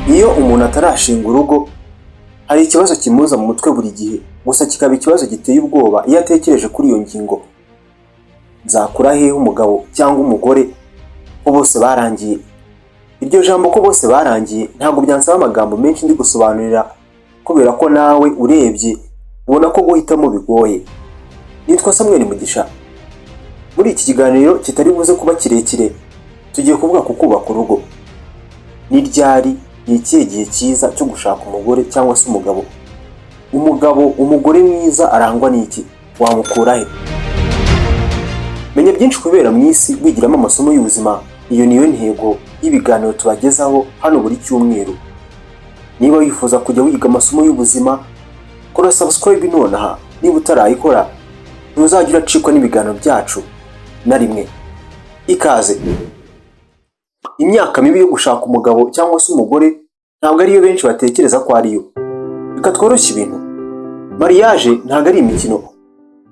Iyo umuntu atarashinga urugo, hari ikibazo kimuza mu mutwe buri gihe, gusa kikaba ikibazo giteye ubwoba iyo atekereje kuri iyo ngingo. Nzakura hehe umugabo cyangwa umugore ko bose barangiye? Iryo jambo ko bose barangiye ntabwo byansaba amagambo menshi ndi gusobanurira, kubera ko nawe urebye ubona ko guhitamo bigoye. Nitwa Samuel Mugisha. Muri iki kiganiro kitari buze kuba kirekire, tugiye kuvuga ku kubaka urugo. Ni ryari, ni ikihe gihe cyiza cyo gushaka umugore cyangwa se umugabo? Umugabo, umugore mwiza arangwa n'iki? Wamukura he? Menya byinshi kubera mu isi wigiramo amasomo y'ubuzima. Iyo niyo ntego y'ibiganiro tubagezaho hano buri cyumweru. Niba wifuza kujya wiga amasomo y'ubuzima, kora subscribe nonaha. Niba utarayikora, ntuzajya uracikwa n'ibiganiro byacu na rimwe. Ikaze. Imyaka mibi yo gushaka umugabo cyangwa se umugore ntabwo ariyo benshi batekereza ko ariyo. Reka tworoshye ibintu. Mariage ntabwo ari imikino,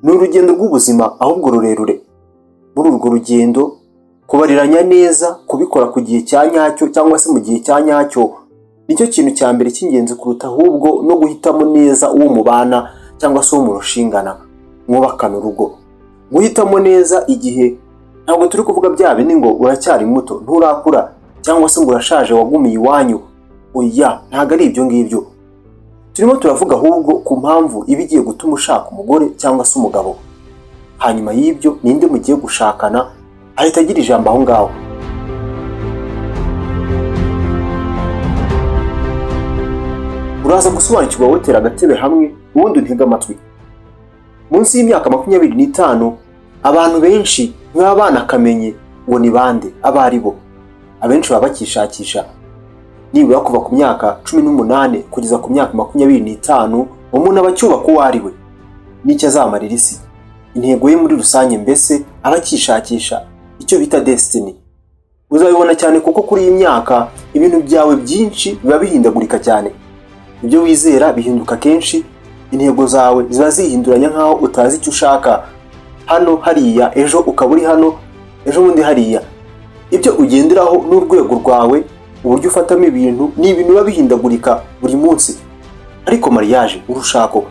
ni urugendo rw'ubuzima ahubwo rurerure. Muri urwo rugendo, kubariranya neza, kubikora ku gihe cya nyacyo cyangwa se mu gihe cya nyacyo, nicyo kintu cya mbere cy'ingenzi kuruta ahubwo no guhitamo neza uwo mubana cyangwa se uwo murushingana mwubakana urugo. Guhitamo neza igihe, ntabwo turi kuvuga bya bindi ngo uracyari muto nturakura, cyangwa se ngo urashaje wagumiye iwanyu. Oya, ntabwo ari ibyo ngibyo turimo turavuga, ahubwo ku mpamvu iba igiye gutuma ushaka umugore cyangwa se umugabo. Hanyuma y'ibyo, ninde mugiye gushakana ahita agira ijambo aho ngaho. Uraza gusobanukirwa, wotera agatebe hamwe ubundi untege amatwi. Munsi y'imyaka 25, abantu benshi ntibaba banakamenye ngo ni bande abo ari bo. Abenshi baba bakishakisha. Nibura kuva ku myaka 18 kugeza ku myaka 25, umuntu aba acyubaka uwo ari we n'icyo azamarira isi, intego ye muri rusange, mbese aba akishakisha icyo bita destiny. Uzabibona cyane kuko kuri iyi myaka ibintu byawe byinshi biba bihindagurika cyane, ibyo wizera bihinduka kenshi, intego zawe ziba zihinduranya nk'aho utazi icyo ushaka. Hano hariya, ejo ukaba uri hano, ejo bundi hariya. Ibyo ugenderaho n'urwego rwawe, uburyo ufatamo ibintu, ni ibintu biba bihindagurika buri munsi. Ariko mariage, urushako,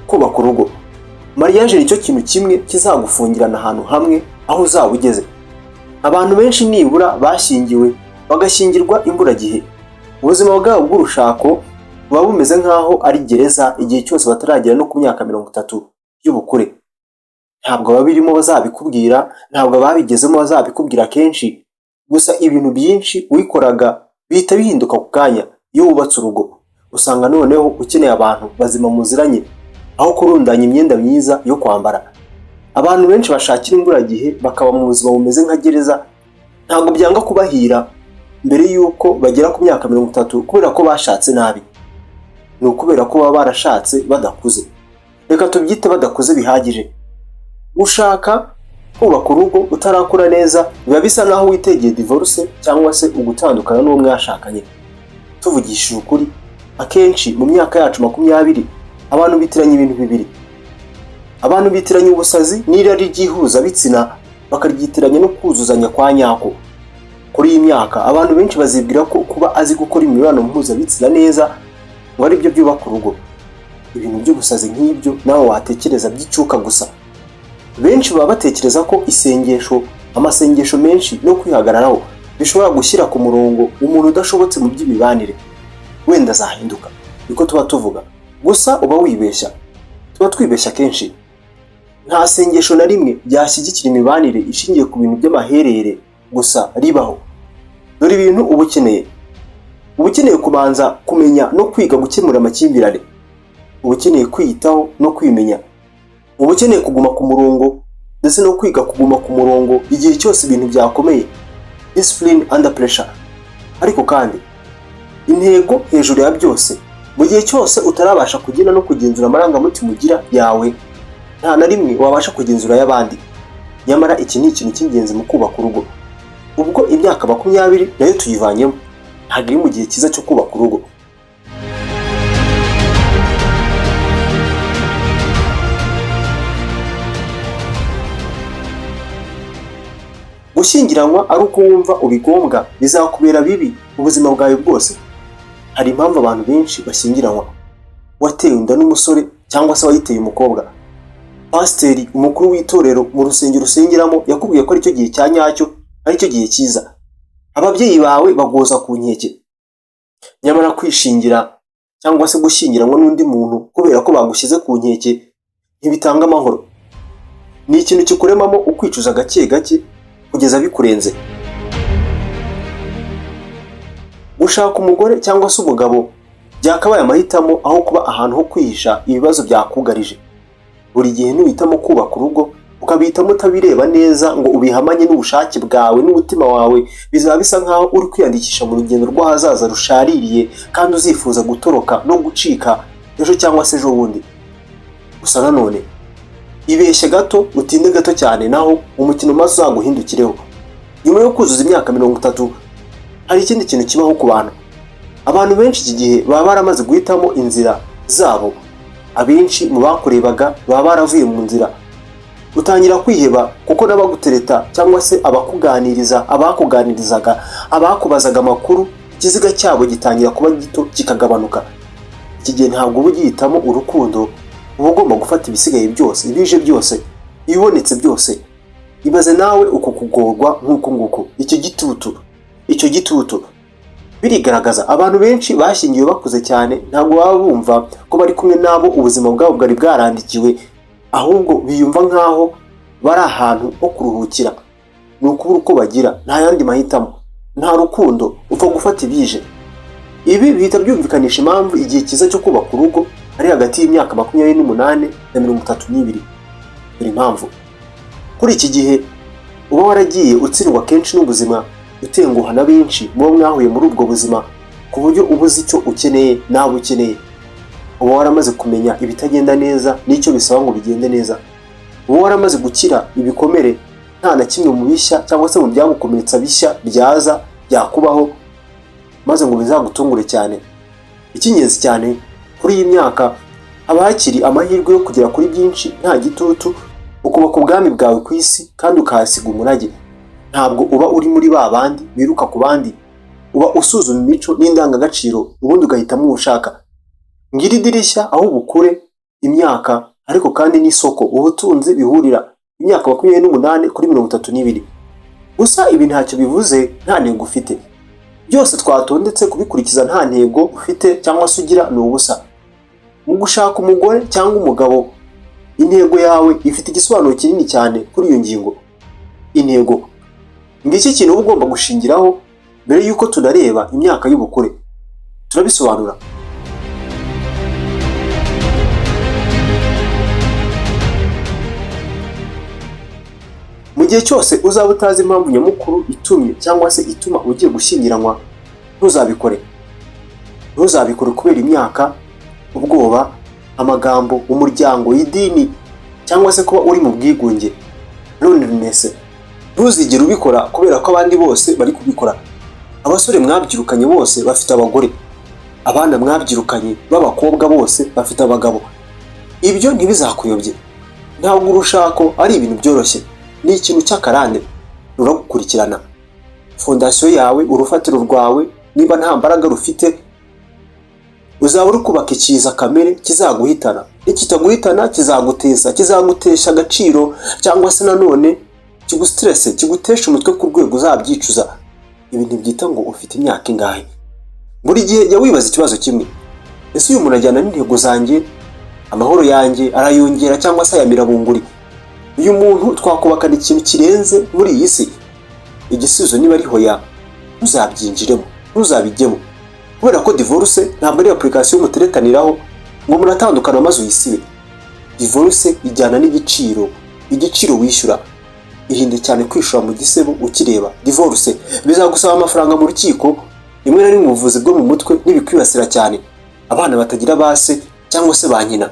kubaka urugo, mariage nicyo kintu kimwe kizagufungirana ahantu hamwe aho uzaba ugeze. Abantu benshi nibura bashyingiwe bagashyingirwa imburagihe, ubuzima bwabo bw'urushako buba bumeze nk'aho ari gereza igihe cyose bataragera no ku myaka 30 y'ubukure. Ntabwo ababirimo bazabikubwira, ntabwo ababigezemo bazabikubwira kenshi. Gusa ibintu byinshi wikoraga bihita bihinduka ku kanya iyo wubatse urugo. Usanga noneho ukeneye abantu bazima muziranye aho kurundanya imyenda myiza yo kwambara. Abantu benshi bashakira imburagihe bakaba mu buzima bumeze nka gereza, ntabwo byanga kubahira mbere y'uko bagera ku myaka 30 kubera ko bashatse nabi. Ni ukubera ko baba barashatse badakuze, reka tubyite badakuze bihagije. Gushaka, kubaka urugo utarakura neza biba bisa naho witegeye divorce cyangwa se ugutandukana n'uwo mwashakanye. Tuvugishije ukuri, akenshi mu myaka yacu 20 abantu bitiranya ibintu bibiri. Abantu bitiranya ubusazi n'irari ry'ihuzabitsina, bakaryitiranya no kuzuzanya kwa nyako. Kuri iyi myaka abantu benshi bazibwira ko kuba azi gukora imibonano mpuzabitsina neza ngo ari byo byubaka urugo. Ibintu by'ubusazi nk'ibyo nawe watekereza by'icyuka gusa. Benshi baba batekereza ko isengesho, amasengesho menshi no kwihagararaho bishobora gushyira ku murongo umuntu udashobotse mu by'imibanire, wenda azahinduka. Niko tuba tuvuga, gusa uba wibeshya, tuba twibeshya kenshi. Nta sengesho na rimwe ryashyigikira imibanire ishingiye ku bintu by'amaherere gusa ribaho. Dore ibintu uba ukeneye. Uba ukeneye kubanza kumenya no kwiga gukemura amakimbirane. Uba ukeneye kwiyitaho no kwimenya. Uba ukeneye kuguma ku murongo, ndetse no kwiga kuguma ku murongo igihe cyose ibintu byakomeye, discipline under pressure. Ariko kandi intego hejuru ya byose, mu gihe cyose utarabasha kugira no kugenzura amarangamutima ugira yawe, nta na rimwe wabasha kugenzura ay'abandi. Nyamara iki ni ikintu cy'ingenzi mu kubaka urugo. Ubwo imyaka 20 nayo tuyivanyemo, ntabwo iri mu gihe cyiza cyo kubaka urugo. Gushyingiranwa ari uko wumva ubigombwa bizakubera bibi ubuzima bwawe bwose. Hari impamvu abantu benshi bashyingiranwa. Watewe inda n'umusore cyangwa se wayiteye umukobwa. Pasiteri, umukuru w'itorero mu rusengero usengeramo, yakubwiye ko aricyo gihe cya nyacyo, aricyo gihe cyiza. Ababyeyi bawe bagoza ku nkeke. Nyamara kwishingira cyangwa se gushyingiranwa n'undi muntu kubera ko bagushyize ku nkeke ntibitanga amahoro. Ni ikintu kikuremamo ukwicuza gake gake kugeza bikurenze. Gushaka umugore cyangwa se umugabo byakabaye amahitamo aho kuba ahantu ho kwihisha ibibazo byakugarije. Buri gihe nuhitamo kubaka urugo, ukabihitamo utabireba neza ngo ubihamanye n'ubushake bwawe n'umutima wawe, bizaba bisa nkaho uri kwiyandikisha mu rugendo rw'ahazaza rushaririye kandi uzifuza gutoroka no gucika ejo cyangwa se ejo bundi. Gusa nanone ibeshye gato, utinde gato cyane, naho umukino maze uzaguhindukireho. Nyuma yo kuzuza imyaka 30, hari ikindi kintu kibaho ku bantu. Abantu benshi iki gihe baba baramaze guhitamo inzira zabo. Abenshi mu bakurebaga baba baravuye mu nzira. Utangira kwiheba kuko n'abagutereta cyangwa se abakuganiriza, abakuganirizaga, abakubazaga amakuru, ikiziga cyabo gitangira kuba gito, kikagabanuka. Iki gihe ntabwo uba ugihitamo urukundo, uba ugomba gufata ibisigaye byose, ibije byose, ibibonetse byose. Ibaze nawe uko kugorwa nk'uku nguku, icyo gitutu, icyo gitutu birigaragaza. Abantu benshi bashyingiwe bakuze cyane ntabwo baba bumva ko bari kumwe n'abo ubuzima bwabo bwari bwarandikiwe, ahubwo biyumva nk'aho bari ahantu ho kuruhukira. Ni ukubura uko bagira, nta yandi mahitamo, nta rukundo, upfa gufata ibije. Ibi bihita byumvikanisha impamvu igihe cyiza cyo kubaka urugo ari hagati y'imyaka 28 na 32. Dore impamvu: kuri iki gihe uba waragiye utsindwa kenshi n'ubuzima, utenguha na benshi mubo mwahuye muri ubwo buzima, ku buryo uba uzi icyo ukeneye n'abo ukeneye. Uba waramaze kumenya ibitagenda neza n'icyo bisaba ngo bigende neza. Uba waramaze gukira ibikomere, nta na kimwe mu bishya cyangwa se mu byagukomeretsa bishya byaza byakubaho maze ngo bizagutungure cyane. Icy'ingenzi cyane, kuri iyi myaka haba hakiri amahirwe yo kugera kuri byinshi nta gitutu, ukubaka ubwami bwawe ku isi kandi ukahasiga umurage. Ntabwo uba uri muri ba bandi biruka ku bandi, uba usuzuma imico n'indangagaciro, ubundi ugahitamo uwo ushaka. Ngira idirishya aho ubukure, imyaka, ariko kandi n'isoko, ubutunzi bihurira, imyaka 28 kuri 32. Gusa ibi ntacyo bivuze nta ntego ufite. Byose twatondetse kubikurikiza nta ntego ufite cyangwa se ugira ni ubusa. Mu gushaka umugore cyangwa umugabo, intego yawe ifite igisobanuro kinini cyane kuri iyo ngingo. Intego ngiki kintu uba ugomba gushingiraho mbere y'uko tunareba imyaka y'ubukure. Turabisobanura. Mu gihe cyose uzaba utazi impamvu nyamukuru itumye cyangwa se ituma ugiye gushyingiranwa, ntuzabikore. Ntuzabikore kubera imyaka, ubwoba, amagambo, umuryango, idini, cyangwa se kuba uri mu bwigunge, loneliness. Ntuzigere ubikora kubera ko abandi bose bari kubikora. Abasore mwabyirukanye bose bafite abagore, abana mwabyirukanye b'abakobwa bose bafite abagabo. Ibyo ntibizakuyobye. Ntabwo urushako ari ibintu byoroshye, ni ikintu cy'akarande, ruragukurikirana. Fondasiyo yawe, urufatiro rwawe, niba nta mbaraga rufite, uzaba uri kubaka ikiza kamere kizaguhitana. Nikitaguhitana kizaguteza, kizagutesha agaciro, cyangwa se nanone kigustresse, kigutesha umutwe ku rwego uzabyicuza. Ibi ntibyita ngo ufite imyaka ingahe. Buri gihe jya wibaza ikibazo kimwe: ese uyu muntu ajyana n'intego zanjye? Amahoro yanjye arayongera cyangwa se ayamira bunguri? Uyu muntu twakubakana ikintu kirenze muri iyi si? Igisubizo niba ari hoya, ntuzabyinjiremo, ntuzabijyemo, kubera ko divorce ntabwo ari application muteretaniraho ngo muratandukana maze uyisibe. Divorce ijyana n'igiciro, igiciro wishyura. Irinde cyane kwishora mu gisebo ukireba. Divorce bizagusaba amafaranga mu rukiko, rimwe na rimwe ubuvuzi bwo mu mutwe ntibikwibasira cyane, abana batagira base cyangwa se ba nyina.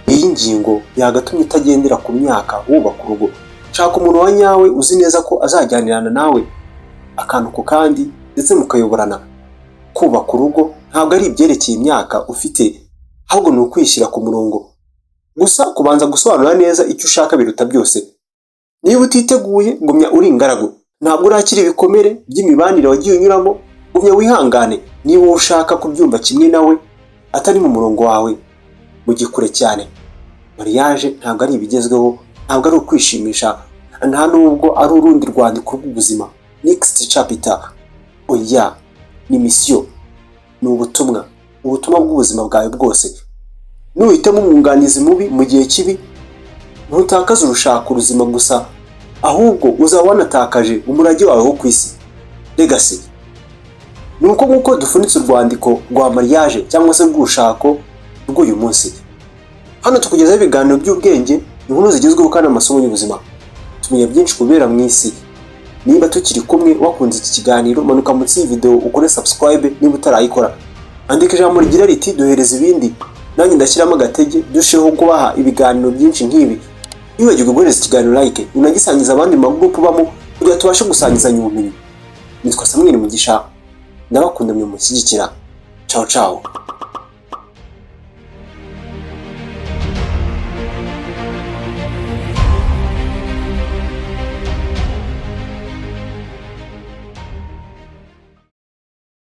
Iyi ngingo yagatumye utagendera ku myaka wubaka urugo. Shaka umuntu wa nyawe uzi neza ko azajyanirana nawe akantu ku kandi, ndetse mukayoborana. Kubaka urugo ntabwo ari ibyerekeye imyaka ufite, ahubwo ni ukwishyira ku murongo. Gusa kubanza gusobanura neza icyo ushaka biruta byose. Niba utiteguye, gumya uri ingaragu. Ntabwo urakira ibikomere by'imibanire wagiye unyuramo, gumya wihangane. Niba wowe ushaka kubyumva kimwe nawe atari mu murongo wawe, mujye kure cyane. Mariage ntabwo ari ibigezweho, ntabwo ari ukwishimisha, nta nubwo ari urundi rwandiko rw'ubuzima, next chapter. Oya, ni mission, ni ubutumwa, ubutumwa bw'ubuzima bwawe bwose. Nuhitamo umwunganizi mubi mu gihe kibi, ntutakaze urushako ruzima gusa, ahubwo uzaba wanatakaje umurage wawe wo ku isi, legacy. Ni uko nguko dufunitse urwandiko rwa mariage cyangwa se rw'urushako rw'uyu munsi. Hano tukugezaho ibiganiro by'ubwenge, inkuru zigezweho kandi amasomo y'ubuzima. Tumenya byinshi kubera mu isi. Niba tukiri kumwe, wakunze iki kiganiro, manuka munsi y'iyi video ukore subscribe niba utarayikora. Andika ijambo rigira riti "Duhereza ibindi", nanjye ndashyiramo agatege dusheho kubaha ibiganiro byinshi nk'ibi. Ntiwibagirwe guhereza ikiganiro like, unagisangiza abandi mu magurupu ubamo kugira tubashe gusangizanya ubumenyi. Nitwa Samuel Mugisha, ndabakunda mwe mushyigikira. Ciao ciao.